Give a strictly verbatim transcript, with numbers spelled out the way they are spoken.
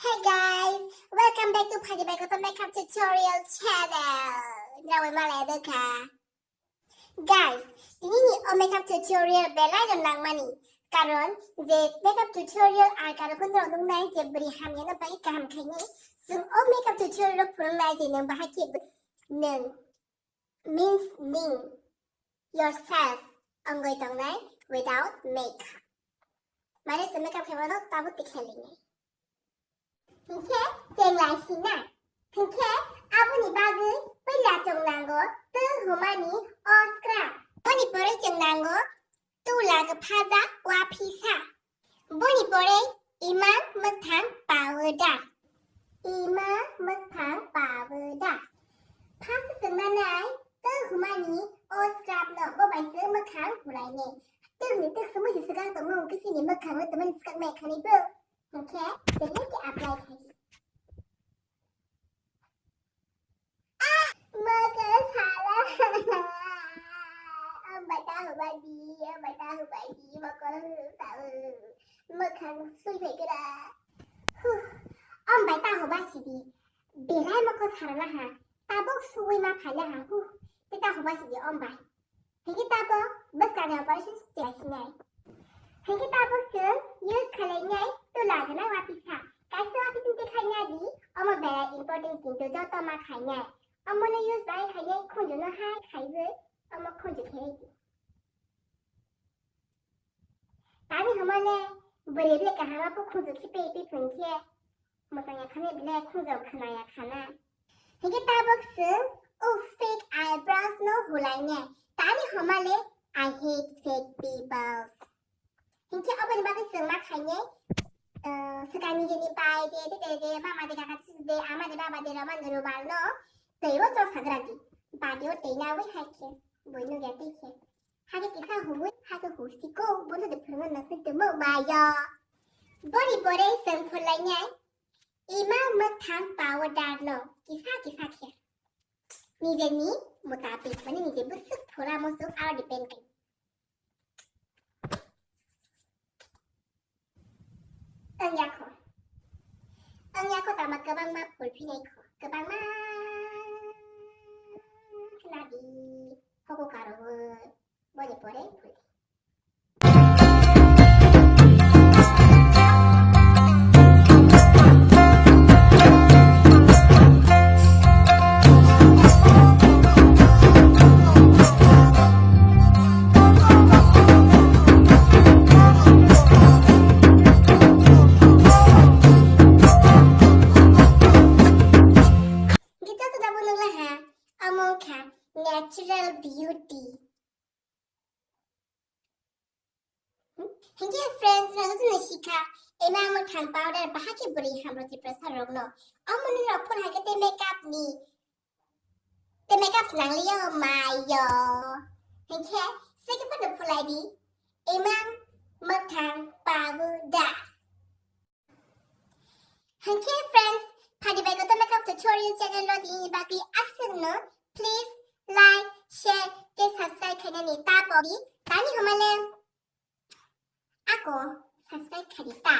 Hey guys, welcome back to Phadi Bai Kotor Makeup Tutorial channel. Nrao malai do kha. Guys, tini ni o makeup tutorial belai no nangmani. Karon je makeup tutorial ar karo kun rok nung nai je bri hamya no bai kaham khaini. Sung o makeup tutorial rok phurung nai je nung bahai ki nung means ning yourself ongoi tongnai without makeup. Mane se makeup khaimano tabo tikhalinai. Hinkhe chenglai sina. Hinkhe aboni bagwi puila chwng nango twi humani o scrub. Boni pore chwng nango tula kwphaja waphisa. Boni pore imang mwkhang powder. Imang mwkhang powder. First chwng nanai twi humani o scrub no bo bai se mwkhang hulainai. Twkni twk se musi swkang tongmung khe chini mwkhang no twmani swkang mai khani bo. Hinkhe belai khe apply khai. Ah, mwkhang sala. Ambai ta hubai di, ambai ta hubai di, mwkhang sala. Mwkhang sui phai kra. Huh, ambai ta hubai sidi. Belai mwkhang sala ha. Tabuk sui ma phai ha. Huh, te ta hubai sidi ambai. Hinkhe tabuk bwskangni operation chelaisnai. Hinkhe tabuk chwng use khwlainai tula gwnang waphisa. Kaisa waphisa tei khaina di, omo belai important kintu joto ma khainai. Omono use bai khainai khunjuno hai khaiwi omo khunju khe di. Tani hwnmale bwrwi le kaham aphu khunju khe pe pe phun khe. Mwchang ya khani belai khunju khna ya khana. Hinkhe tabuk chwng o fake eyebrows no hulainai. Tani hwnmale I hate fake people. Hinkhe oboni bagwi chwng ma khainai, eh, swkang nijeni pai de, de, de, de, mama de, kaka de, ama de, baba de, rama de, rumal no twi o chok sagra di. Badi o twi nawi hai khe, bui nugya twi khe. Hake kisa hubui, hake husi ko, bono de phirma nasi temo bayo. Boni pore chwng phulainai, ima mwkhang powder no kisa kisa khe. Nijeni mutabik, mane nije bwswk phura muchung aro depend khai. Wngya kho. Wngya kho tama kwbangma phul phinai kho. Kwbangma khna di. Hoko karo bo. Boni pore phul di. Gita sudah bunung lah ha, among kha natural beauty. Hinkhe friends, no joto no sikha, ema mwkhang powder bahai khe bwrwi hamro Tiprasa rokno. Omo nini rok phone hai khe tei makeup ni, tei makeup nang liya mayo. Hinkhe second phone no phulai di, ema mwkhang powder. Hinkhe friends, Phadi Bai Kotor Makeup Tutorial channel no tini bagwi aswkno please like, share tei subscribe khainani ta pori tani hwnmale ako subscribe khaidi ta.